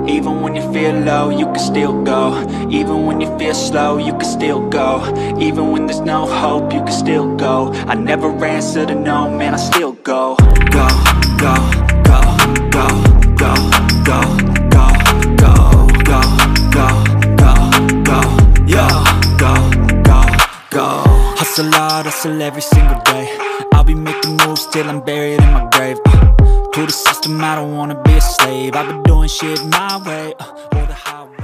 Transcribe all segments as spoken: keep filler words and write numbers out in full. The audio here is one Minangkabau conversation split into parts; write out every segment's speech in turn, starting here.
Even when you feel low, you can still go. Even when you feel slow, you can still go. Even when there's no hope, you can still go. I never answer to no, man, I still go. Go, go, go, go, go, go, go, go, go, go, go, yeah. Go, go, go. Hustle hard, hustle every single day. I'll be making moves till I'm buried in my grave. Uh, to the system, I don't wanna be a slave. I've been doing shit my way, uh, or the highway.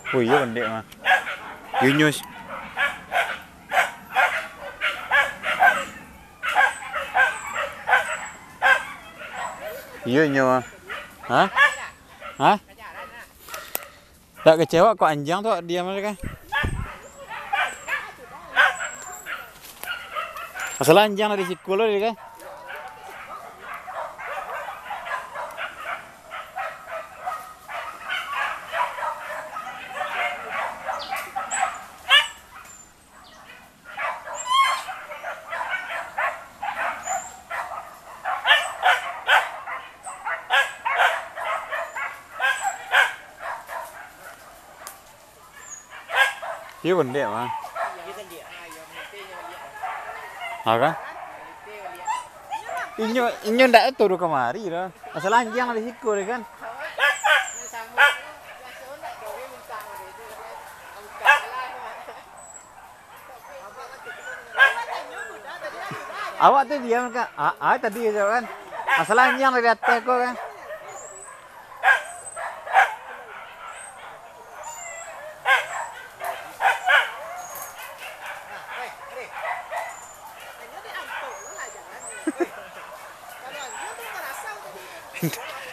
Oh iyo, pendek mah. Yunus. Iyo, inyo mah. Hah? Hah? Tak kecewa kok anjing tu diam aja kan? Masalah anjing dari sikul tu kan? Iyo, pendek mah. Ha, kan? Inyo, inyo ndak turun kamari doh. Masalah anjing di siko deh, kan? Awak tu diam kan? Ah, ah, tadi tu kan. Masalah anjing dari atas ko kan.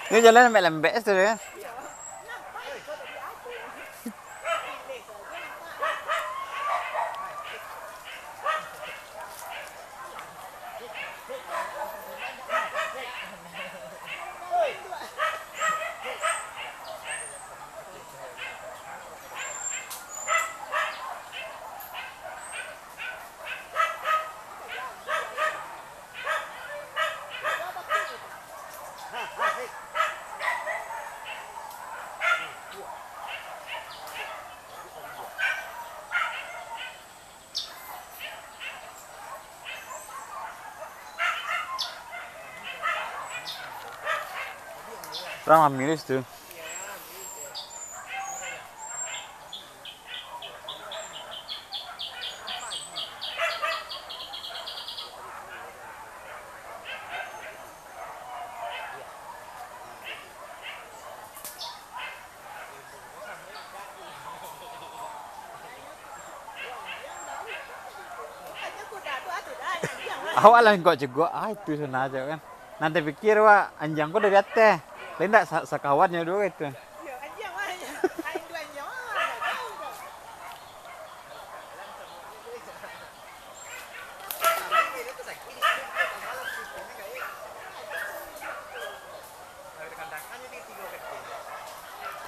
Ini jalan lembek-lembek tu kan. Urang lah miris tu. Awak lah cegok-cegok, ah, itu sana aja kan. Nan tapikia awak, anjing ko dari ateh. Lain ndak sa-, sakawannyo dulu itu.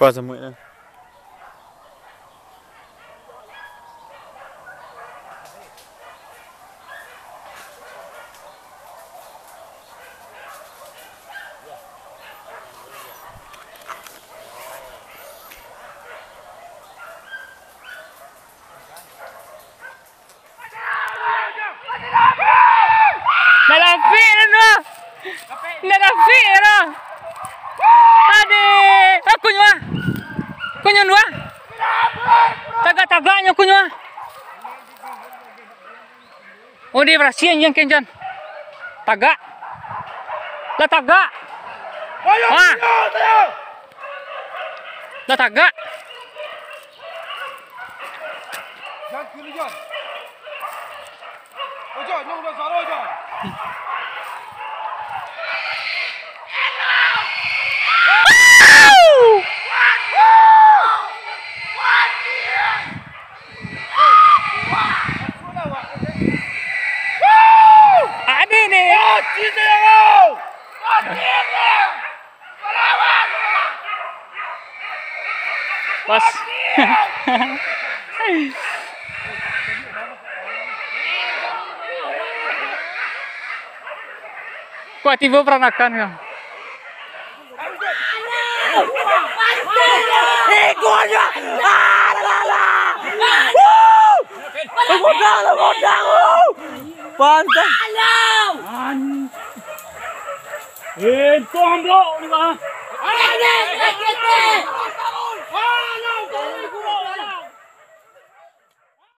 Kuah samuik tu. Ndak dapik dah tu. Ndak dapik dah. Adeh, aku nyo ah. Aku nyo dua. Tagak-tagaknyo aku nyo ah. Oh, dia berhasil anjing kencan. Tagak. Lah tagak. Ha. Lah tagak. Jan kiri, Jan. Oh, Jan, yang udah salah, Jan. Pas. Kuat tibo peranakan, Kang. Eh, gua aja. Ah, lah, lah, lah. Wuh! Godang, godang, wuh! Pantas. An-, eh, itu ambo ni, Bang.